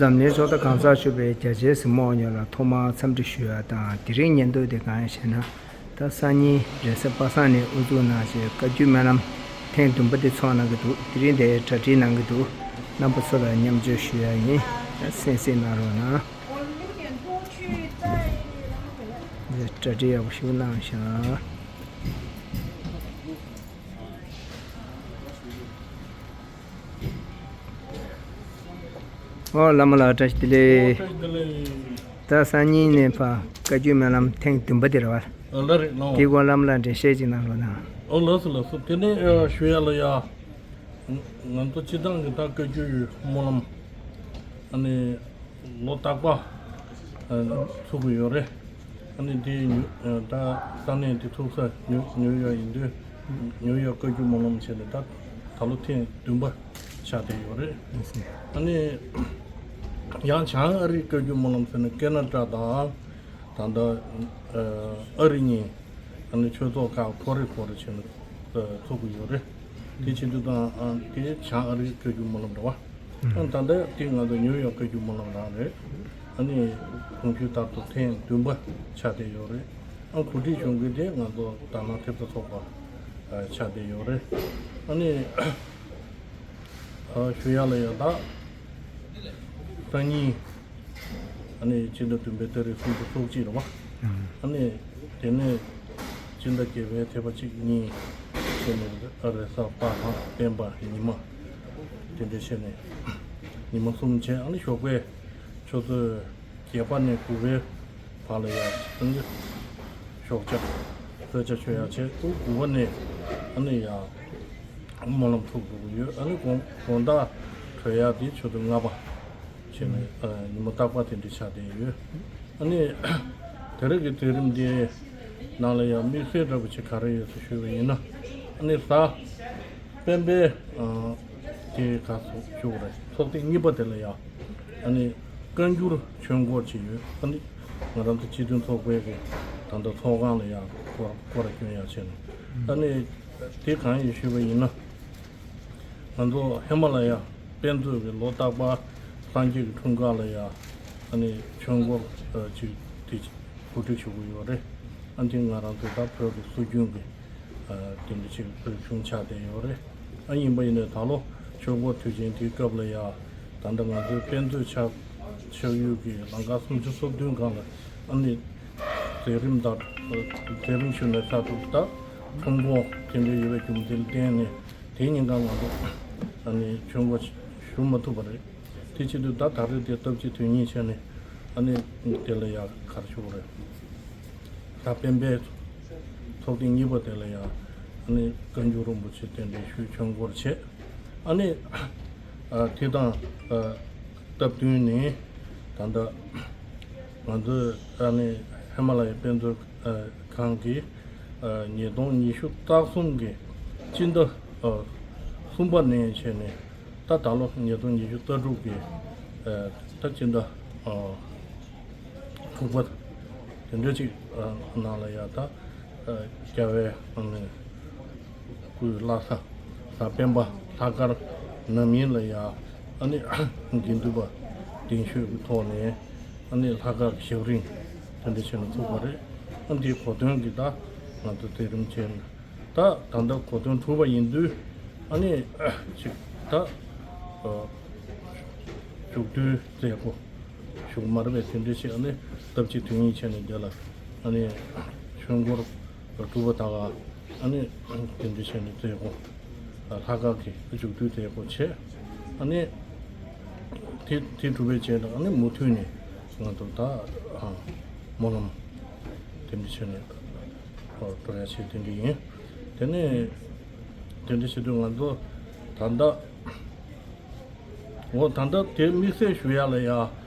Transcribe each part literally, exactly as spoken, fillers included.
འཛམ་གླིང་ཚོགས་སྡེ་གང་ཟག་ཚུད་པའི་རྒྱ་ཆེའི་གཟིགས་མོ་བ་ཡོངས་ལ་ཐོག་མར་འཚམས་འདྲི་ཞུ་ཡ་དང་། དེ་རིང་ཉིན་ཐོ་དེ་གང་ཡིན་ཞེ་ན། ད་སང་ཉིན་རེས་གཟའ་པ་སངས་ནས་དབུ་འཛུགས་གནང་བྱས་བཀའ་བརྒྱུད་སྨོན་ལམ་ཐེངས་བདུན་པ་དེ་ཚོགས་གནང་གི་འདུག་དེ་རིང་དེ་གྲ་སྒྲིག་གནང་གི་འདུག་རྣམ་པ་ཚོ་ལ་མཉམ་སྤྱོད་ཞུ་ཡ་ཡིན། གསན་གཟིགས་གནང་རོགས་གནང་། གྲ་སྒྲིག་ཡག་པོ་ཞིག་གནང་ཤག་ཨོ་བླ་མ་ལགས་བཀྲ་ཤིས་བདེ་ལེགས། ད་སང་ཉིན་ནས་ཕར་བཀའ་བརྒྱུད་སྨོན་ལམ་ཐེངས་བདུན་པ་དེ་རེད་བ། ཨ་ལ་རེད་ལགས། དེའི་སྐོར་བླ་མ་ལགས་འགྲེལ་བཤད་ཅིག་གནང་རོགས་གནང་། ཨོ་ལགས་སོ་ལགས་སོ། དེ་ནས་ཨ་ཞུ་ཡ་ལ་ཡ། ང་ཚོ་སྤྱི་བཏང་གི་ད་བཀའ་བརྒྱུད་སྨོན་ལམ་ཨ་ནི་ལོ་རྟག་པ་ཨ་ཚུགས་ཀྱི་ཡོད་རེད། ཨ་ནི་དེ་ཉུ་ཨ་ད་ས་གནས་དེ་ཚུགས་ས་ཉུ་ཉུ་ཡོག་ཡིན་དུས་ཉུ་ཡོག་བཀའ་བརྒྱུད་སྨོན་ལམ་བྱས་ནས་ད་ད་ལོ་ཐེངས་བདུན་པ་ཆགས་བསྡད་ཡོད་རེད། ཨ་ནི་ཡང་བྱང་ཨ་རིའི་བཀའ་བརྒྱུད་སྨོན་ལམ་ཟེར་ནས་ཀེ་ན་ཌ་དང་ད་ལྟ་ཨ་རི་གཉིས། ཨ་ནི་ཆོས་ཚོགས་ཁག་ཁོ་རེ་ཁོ་རེ་བྱས་ནས་ཚོགས་ཀྱི་ཡོད་རེད། དེ་བྱེད་དུས་དང་ཨ་དེ་བྱང་ཨ་རིའི་བཀའ་བརྒྱུད་སྨོན་ལམ་རེད་བ། ཨ་ད་ལྟ་དེ་ང་ཚོ་ཉུའུ་ཡོག་བཀའ་བརྒྱུད་སྨོན་ལམ་རང་རེད། ཨ་ནི་གོང་ཞུས་ལྟར་དུ་ཐེངས་བདུན་པ་ཆགས་བསྡད་ཡོད་རེད། ཨ་གོ་སྒྲིག་གཞུང་གི་དེ་ང་ཚོ་དར་ནག་ཐེབས་རྩ་ཚོགས་པ་ཆགས་བསྡད་ཡོད་རེད། ཨ་ནི། ཞུ་ཡ་ལ་ཡ་ད། སང་ཉིན། ཨ་ནི་སྤྱི་ཟླ་བདུན་པའི་ཏ་རིག་སུམ་ཅུ་སོ་གཅིག་རེད་བ། ཨ་ནི་དེ་ནས་སྤྱི་ཟླ་བརྒྱད་པའི་ཐེ་བ་གཅིག་གཉིས་བྱས་ནས་ཨ་རེས་གཟའ་པ་སངས་སྤེན་པ་ཉི་མ། དེ་འདྲ་བྱས་ནས་ཉི་མ་གསུམ་བྱས། ཨ་ནི་ཞོགས་པའི་ཆུ་ཚོད་བརྒྱད་པ་ནས་དགུ་པའི་བར་ལ་ཡ་ཨ་ནི་ཞོགས་ཇ་གསོལ་ཇ་མཆོད་ཡ་བྱས། དགུ་པ་ནས་ཨ་ནི་ཡ་སྨོན་ལམ་ཚུགས་འགྲོ་གི་ཡོད། ཨ་ནི་དགོང་དགོང་དག་གྲོལ་ཡག་དེ་ཆུ་ཚོད་ལྔ་པ་བྱས་ནས་ཨ་ཉི་མ་རྟག་པར་དེ་འདྲ་ཆགས་བསྡད་ཡོད། ཨ་ནི་དེ་རིང་གི་མཛད་རིམ་དེ་ནང་ལ་ཡང་དམིགས་བསལ་འདྲ་པོ་ཅིག་ག་རེ་ཡོད་ཟེར་ཞུས་པ་ཡིན་ན། ཨ་ནི་གཟའ་སྤེན་པའི་ཨ་དེ་ག་ཚོད་ཞུ་དགོས་རེད། ཚོགས་ཐེངས་གཉིས་པ་དེ་ལ་ཡང་ཨ་ནི་བཀའ་འགྱུར་ཆོས་འཁོར་ཅིག་ཡོད། ཨ་ནི་ང་རང་ཚོ་སྤྱི་མཐུན་ཚོགས་པའི་གི་ད་ལྟ་ཚོགས་ཁང་ལ་ཡང་སྐོར་སྐོར་ར་སྐྱོན་ཡག་བྱས་ནས། ཨ་ནི་དེ་གང་ཡིན་ཞུས་པ་ཡིན་ན། ང་ཚོ་ཧི་མ་ལ་ཡ་དཔེ་མཛོད་ཀྱི་ལོ་རྟག་པར་སངས་རྒྱས་ཀྱི་འཁྲུངས་སྐར་ལ་ཡ་ཨ་ནི་ཆོས་འཁོར་ཅིག་དེ་གོ་སྒྲིག་ཞུ་གི་ཡོད་རེད། ཨ་འདི་ང་རང་ཚོ་ད་བོད་ཀྱི་སྲོལ་རྒྱུན་གྱི་དེ་འདྲ་ཅིག་བོད་གཞུང་ཆགས་བསྡད་ཡོད་རེད། ཨ་ཡིན་པ་ཡིན་ནའི་ད་ལོ་ཆོས་འཁོར་དུས་ཆེན་དེའི་སྐབས་ལ་ཡ་ད་ལྟ་ང་ཚོའི་དཔེ་མཛོད་ཆགས་ཆགས་ཡུལ་གྱི་ལམ་ཁ་སུམ་ཅུ་སོ་བདུན་སྒང་ལ་ཨ་ནི་མཛད་རིམ་དང་མཛད་རིམ་ཞུ་ནས་ད་ཐུག་ད་ཁྲོམ་སྐོར་དེ་འདྲ་ཡོད་པའི་རྒྱུ་མཚན་བརྟེན་ནས་དེའི་ཉིན་གང་ང་ཚོ་ཨ་ནི་ཆོས་འཁོར་ཞུ་མ་ཐུབ་པ་རེད། དེ་བྱེད་དུས་ད་ད་རེས་དེ་སྟབས་གཅིག་དོན་གཉིས་བྱས་ནས་ཨ་ནི་དེ་ལ་ཡ་ག་རེ་ཞུ་དགོས་རེད། ད་སྤེན་པའི་ཚོགས་ཐེངས་གཉིས་པ་དེ་ལ་ཡ་ཨ་ནི་བཀའ་འགྱུར་རིན་པོ་ཆེ་རྟེན་འབྲེལ་ཞུས་ཆོས་འཁོར་བྱས། ཨ་ནི་ཨ་དེ་དང་ཨ་སྟབས་བསྟུན་ནས་ད་ལྟ་ང་ཚོས་ཨ་ནི་ཧི་མ་ལ་ཡའི་དཔེ་མཛོད་ཨ་ཁང་གིས་ཨ་ཉིས་སྟོང་ཉི་ཤུ་རྩ་གསུམ་གྱི་སྤྱི་ཟླ་ཨ་གསུམ་པ་ནས་བྱས་ནས་ད་ད་ལོ་ཉིས་སྟོང་ཉི་ཤུ་རྩ་དྲུག་གི་ཨ་ད་སྤྱི་ཟླ་ཨ་དྲུག་པ་དེ་འདྲ་ཅིག་ཨ་ནང་ལ་ཡ་ད་ཨ་རྒྱལ་བའི་ཨ་ནི་སྐུའི་བླ་གཟའ་གཟའ་སྤེན་པ་ལྷག་དཀར་ནམ་ཡིན་ལ་ཡ་ཨ་ནི་དགེ་འདུན་པ་གདན་ཞུས་ཀྱི་ཐོག་ནས་ཨ་ནི་ལྷག་དཀར་གྱི་ཞབས་རིམ་དེ་འདྲ་བྱས་ནས་ཚུགས་པ་རེད། ཨ་འདིའི་གོ་སྟོན་གྱི་ད་ང་ཚོ་མཛད་རིམ་བྱས་ནས་ད་ད་ལྟ་གོ་སྟོན་གྲུབ་པ་ཡིན་དུས་ཨ་ནི་ཅིག་ད་ཨ་མཇུག་བསྡུའི་མཛད་སྒོ་ཞུ་མ་རེད་པས། དེ་འདྲ་ཞིག་ཨ་ནི་སྟབས་གཅིག་དོན་གཉིས་བྱས་ནས་དེ་ལ་ཨ་ནི་ཆོས་འཁོར་གྲུབ་པ་དག་ཨ་ནི་དེ་འདྲ་བྱས་ནས་མཛད་སྒོ་ལྷག་དཀར་གྱི་མཇུག་བསྡུའི་མཛད་སྒོ་བྱས། ཨ་ནི་དེ་དེ་གྲུབ་པའི་རྗེས་ལ་ཨ་ནི་མུ་མཐུད་ནས་ང་ཚོ་ད་ཨ་སྨོན་ལམ་དེ་འདྲ་བྱས་ནས་འགྲོ་ཡ་བྱས་དེ་འདྲ་ཡིན། དེ་ནས་དེ་འདྲ་བྱེད་དུས་ང་ཚོ་ད་ལྟ། འོ་ད་ལྟ་དེ་དམིགས་བསལ་ཞུ་ཡ་ལ་ཡ།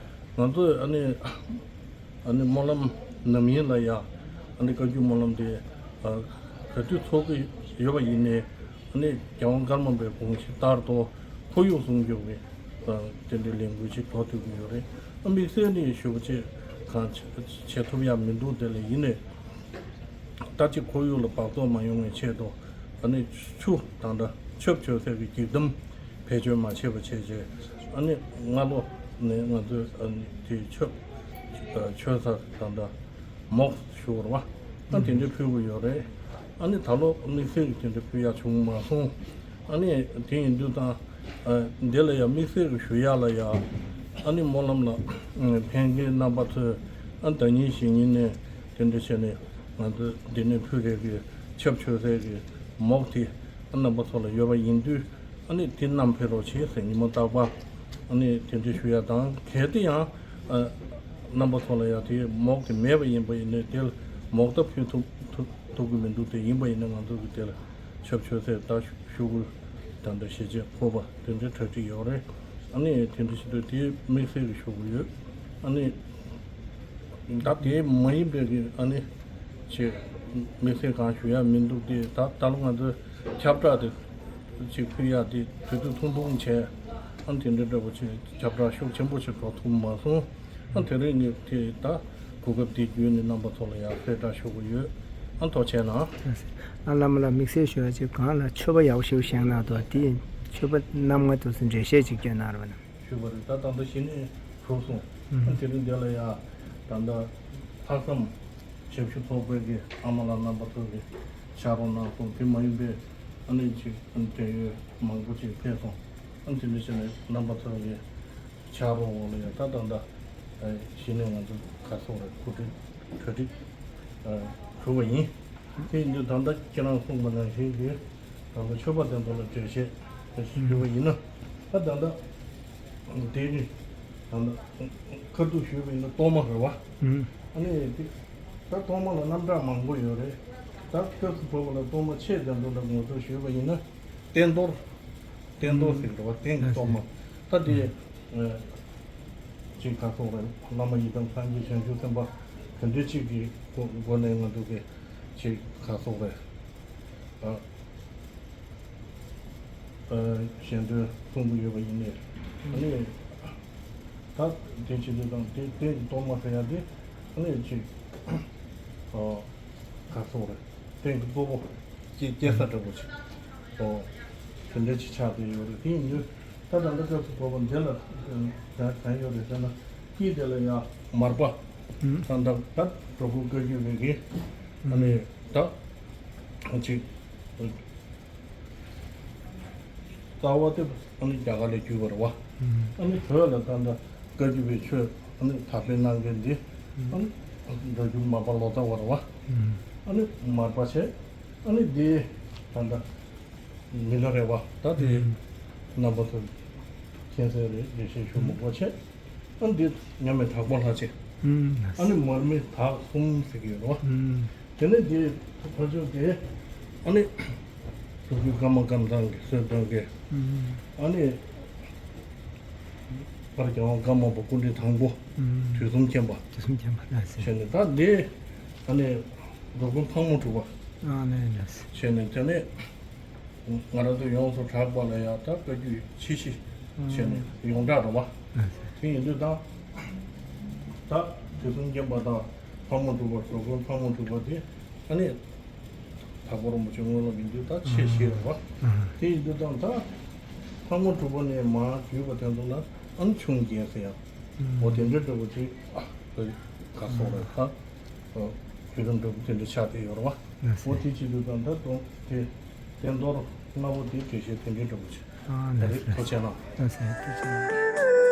ང་ཚོས་ཨ་ནི་ཨ་ནི་སྨོན་ལམ་ནམ་ཡིན་ལ་ཡ། ཨ་ནི་བཀའ་བརྒྱུད་སྨོན་ལམ་དེ་ཨ་ག་དུས་ཚོགས་ཀྱི་ཡོད་པ་ཡིན་ནའི་ཨ་ནི་རྒྱལ་དབང་ཀརྨ་པའི་དགོངས་གཞི་ལྟར་དུ་ཁོར་ཡུག་སྲུང་སྐྱོབ་ཀྱི་ཨ་དེ་འདྲའི་ལས་འགུལ་ཅིག་འགྲོ་ཐུབ་ཀྱི་ཡོད་རེད། ཨ་དམིགས་བསལ་ནས་ཞུ་བ་ཅིག་གང་བྱེད་ཐུབ་ཡ་མི་འདུག་དེ་ལ་ཡིན་ནའི། ད་ཅིག་ཁོར་ཡུག་ལ་འབག་བཙོག་མ་ཡོང་བའི་ཆེད་དུ་ཨ་ནི་ཆུ་དང་འདྲ་ཆབ་མཆོད་སའི་གི་འགྱིག་དམ་བེད་སྤྱོད་མ་བྱས་པ་བྱས་རྗེས་ཨ་ནི་སྔ་ལོ་ ནས་ང་ཚོས་ཨ་ནི་དེ་མཆོད་ཨ་མཆོད་ས་ད་ལྟ་མོག་ཞུ་བར་བ་ཨ་དེ་འདྲ་ཕུལ་གི་ཡོད་རེད། ཨ་ནི་ད་ལོ་དམིགས་བསལ་གྱི་དེ་འདྲ་ཕུལ་ཡག་བྱུང་མ་སོང་། ཨ་ནི་དེ་ཡིན་དུས་ད་ཨ་འདི་ལ་ཡང་དམིགས་བསལ་གྱི་ཞུ་ཡག་ལ་ཡང་ཨ་ནི་སྨོན་ལམ་ལ་ཕན་མཁན་རྣམ་པ་ཚོས་ཨ་ཟླ་ཉིན་གཞེས་ཉིན་ནས་དེ་འདྲ་བྱས་ནས་ང་ཚོ་འདི་ནས་ཕུལ་རེས་ཀྱི་ཆབ་མཆོད་རེས་ཀྱི་མོག་དེ་ཨ་རྣམ་པ་ཚོ་ལ་ཡོད་པ་ཡིན་དུས། ཨ་ནི་དེ་བསྣམས་ཕེབས་རོགས་བྱེད་ཟེར། ཉིན་མོ་རྟག་པར་ཨ་ནི་དེ་འདྲ་ཞུ་ཡ་དང་། གལ་ཏེ་ཡང་ཨ་རྣམ་པ་ཚོ་ལ་ཡང་དེ་མོག་དེ་མེད་པ་ཡིན་པ་ཡིན་ན་དེ་ལ་མོག་ད་ཕུལ་ཐུབ་ཐུབ་ཐུབ་ཀྱི་མི་འདུག་དེ་ཡིན་པ་ཡིན་ན་ང་ཚོ་གི་དེ་ལ་ཆབ་མཆོད་ཟེར་ད་ཤོག་གུ་ད་ལྟ་ཞལ་ཆད་ཕོག་པ་དེ་འདྲ་གྲ་སྒྲིག་ཡོད་རེད། ཨ་ནི་དེ་འདྲ་ཞིག་འདུག་དེ་དམིགས་བསལ་གྱི་ཤོག་གུ་ཡོད། ཨ་ནི། ད་དེ་མ་ཡིན་པའི་གི་ཨ་ནི་ཅིག་དམིགས་བསལ་གང་ཞུ་ཡ་མི་འདུག་དེ་ད་ད་ལོ་ང་ཚོས་ཁྱབ་བསྒྲགས་དེ་ཅིག་ཕུལ་ཡ་དེ་དུས་ཚོད་ཐུང་ཐུང་བྱས། ཨ་ནི་དེ་འདྲ་འདྲ་པོ་ཅིག་ཁྱབ་བསྒྲགས་ཤུགས་ཆེན་པོ་ཞིག་འགྲོ་ཐུབ་མ་སོང་། ཨ་ནི་དེ་རིང་ནི་དེ་ད་གོ་སྐབས་འདི་བརྒྱུད་ནས་རྣམ་པ་ཚོ་ལ་ཡང་གསལ་བསྒྲགས་ཞུ་གི་ཡོད། ཨ་ནི་ཐུགས་རྗེ་གནང་། ཨ་བླ་མ་ལགས་དམིགས་བསལ་ཞུ་ཡ་ཅིག་གང་ལ་མཆོད་པ་ཡག་ཤོས་བཞེངས་གནང་འདུག་དེ་མཆོད་པ་རྣམ་ལྔ་དུ་འགྲེལ་བཤད་ཅིག་བསྐྱོན་གནང་རོགས་གནང་། ཞུས་པ་རེད། ད་ད་ལྟ་གཞི་ནས་གྲུབ་སོང་། ཨ་དེ་རིང་འདི་ལ་ཡ་ད་ལྟ་ལྷག་བསམ་ཞབས་ཞུ་ཚོགས་པའི་གི་ཨ་མ་ལགས་རྣམ་པ་ཚོ་གི་ཕྱག་རོགས་གནང་སོང་། དེ་མ་ཡིན་པའི་ཨ་ནི་ཅིག་ཨ་ནི་འབྲེལ་ཡོད་མང་པོ་ཅིག་ཕེབས་སོང་། ཨ་དེ་འདྲ་བྱས་ནས་རྣམ་པ་ཚོ་གི་ཕྱག་རོགས་འོག་ལ་ཡ་ད་ད་ལྟ་གཞི་ནས་ང་ཚོ་ག་སོང་རེད། གོ་སྒྲིག་གྲ་སྒྲིག་གྲུབ་པ་ཡིན། དེ་ཡིན་དུས་ད་ལྟ་ཁྱེད་རང་གསུངས་པ་ནང་བཞིན་གྱི་ད་ལྟ་མཆོད་པ་དེ་ཚོ་ལ་འགྲེལ་བཤད་ཞུས་པ་ཡིན་ན། ད་ད་ལྟ་དེ་རིང་ད་ལྟ་ཁ་ཐུག་ཞུས་པ་ཡིན་ན་གཏོར་མ་རེད་བ། ཨ་ནི་དེ་ད་གཏོར་མ་ལ་རྣམ་གྲངས་མང་པོ་ཡོད་རེད། ད་སྐབས་སུ་བབས་པ་ལ་གཏོར་མ་ཆེ་དེ་ཚོ་ལ་ངོ་སྤྲོད་ཞུས་པ་ཡིན་ན། རྟེན་གཏོར། རྟེན་གཏོར་ཟེར་གི་རེད་བ། རྟེན་གྱི་གཏོར་མ། ད་དེ་ཅིག་ག་སོགས་རེད། བླ་མ་ཡི་དམ་སངས་རྒྱས་བྱང་ཆུབ་སེམས་དཔའ་དེ་འདྲའི་ཅིག་གི་སྒོ་སྒོ་ནས་ང་ཚོ་གི་ཅིག་ག་སོགས་རེད། ཨ་ཨ་ཞལ་འདོན་གསུང་གི་ཡོད་པ་ཡིན་ནའི། ཨ་ནི་ད་དེ་བྱེད་དུས་དང་དེ་རྟེན་གྱི་གཏོར་མ་ཟེར་ཡ་དེ་ཨ་ནི་ཅིག་ཨ་ག་སོགས་རེད། རྟེན་གྱི་གཙོ་བོ་སྐྱེ་སྐྱེ་ས་འདྲ་པོ་ཅིག་ཨོ་དེ་འདྲ་ཅིག་ཆགས་བསྡད་ཡོད་རེད། དེ་ཡིན་དུས་ད་ད་ལྟ་སྐབས་སུ་བབས་པ་འདི་ལ་ག་ག་ཡོད་རེད་ཟེར་ན། དཀྱིལ་དེ་ལ་ཡང་མར་པ་ད་ད་ད་འགྲོ་ཀུན་བཀའ་བརྒྱུད་པའི་གི་ཨ་ནི་ད་ཅིག་རྩ་བ་དེ་ཨ་ནི་རྒྱ་གར་ལས་བརྒྱུད་པ་རེད་བ། ཨ་ནི་བོད་ལ་ད་ལྟ་བཀའ་བརྒྱུད་པའི་ཆོས་ཨ་ནི་དར་སྤེལ་གནང་མཁན་འདི་ཨ་ནི་སྒྲ་སྒྱུར་མར་པ་ལོ་ཙཱ་བ་རེད་བ། ཨ་ནི་མར་པ་བྱས། ཨ་ནི་འདི་ད་ལྟ་མི་ལ་རས་པ་ད་དེ་རྣམ་པ་ཚོ་མཁྱེན་གསལ་རེད། འགྲེལ་བཤད་ཞུ་མི་དགོས་བྱས། ཨ་ནི་འདི་མཉམ་མེད་དྭགས་པོ་ལྷ་རྗེ། ཨ་ནི་མར་མེ་དྭགས་གསུམ་ཟེར་གྱི་ཡོད་རེད་བ། དེ་ནས་དེ་ཕར་ཕྱོགས་དེ་ཨ་ནི་སོག་པོའི་ཀརྨ་ཀམ་ཚང་གི་གསོལ་སྟོན་དགེ། ཨ་ནི་ཕར་རྒྱལ་དབང་ཀརྨ་པ་སྐུ་ཕྲེང་དང་པོ་དུས་གསུམ་མཁྱེན་པ། དུས་གསུམ་མཁྱེན་པ་ལ་ཟེར། བྱས་ནས་ད་དེ་ཨ་ནི་འགྲོ་མགོན་ཕག་མོ་གྲུ་པ། ཨ་ནི་ལ་ཟེར། བྱས་ནས་དེ་ནས། ང་རང་ཚོ་ཡོངས་སུ་གྲགས་པ་ལ་ཡང་ད་བཀའ་བརྒྱུད་ཆེ་བཞི་བྱས་ནས་ཡོངས་གྲགས་རེད་བ། དེ་ཡིན་དུས་ད་ད་དུས་གསུམ་མཁྱེན་པ་དང་ཕག་མོ་གྲུ་པ། འགྲོ་མགོན་ཕག་མོ་གྲུ་པ་དེ་ཨ་ནི་དྭགས་པོ་རིན་པོ་ཆེ་སྔོན་ལ་ཡིན་དུས་ད་ཆེ་བཞི་རེད་བ། དེ་ཡིན་དུས་ད་ད་ཕག་མོ་གྲུ་པ་ནས་མར་བརྒྱུད་པ་དེ་ཚོ་ལ་ཨ་ནི་ཆུང་རྒྱལ་ཟེར་ཡ། འོ་དེ་འདྲ་འདྲ་པོ་ཅིག་ཨ་ག་སོགས་རེད་ད། བརྒྱུད་རིམ་འདྲ་པོ་དེ་འདྲ་ཆགས་བསྡད་ཡོད་རེད་བ། འོ་དེ་བྱེད་དུས་ད་ལྟ་དོན་དེ་རྟེན་གཏོར་ལྔ་པོ་དེ་འགྲེལ་བཤད་དེ་འདྲའི་འདྲ་པོ་ཅིག་ད་རེད། ཐུགས་རྗེ་གནང་།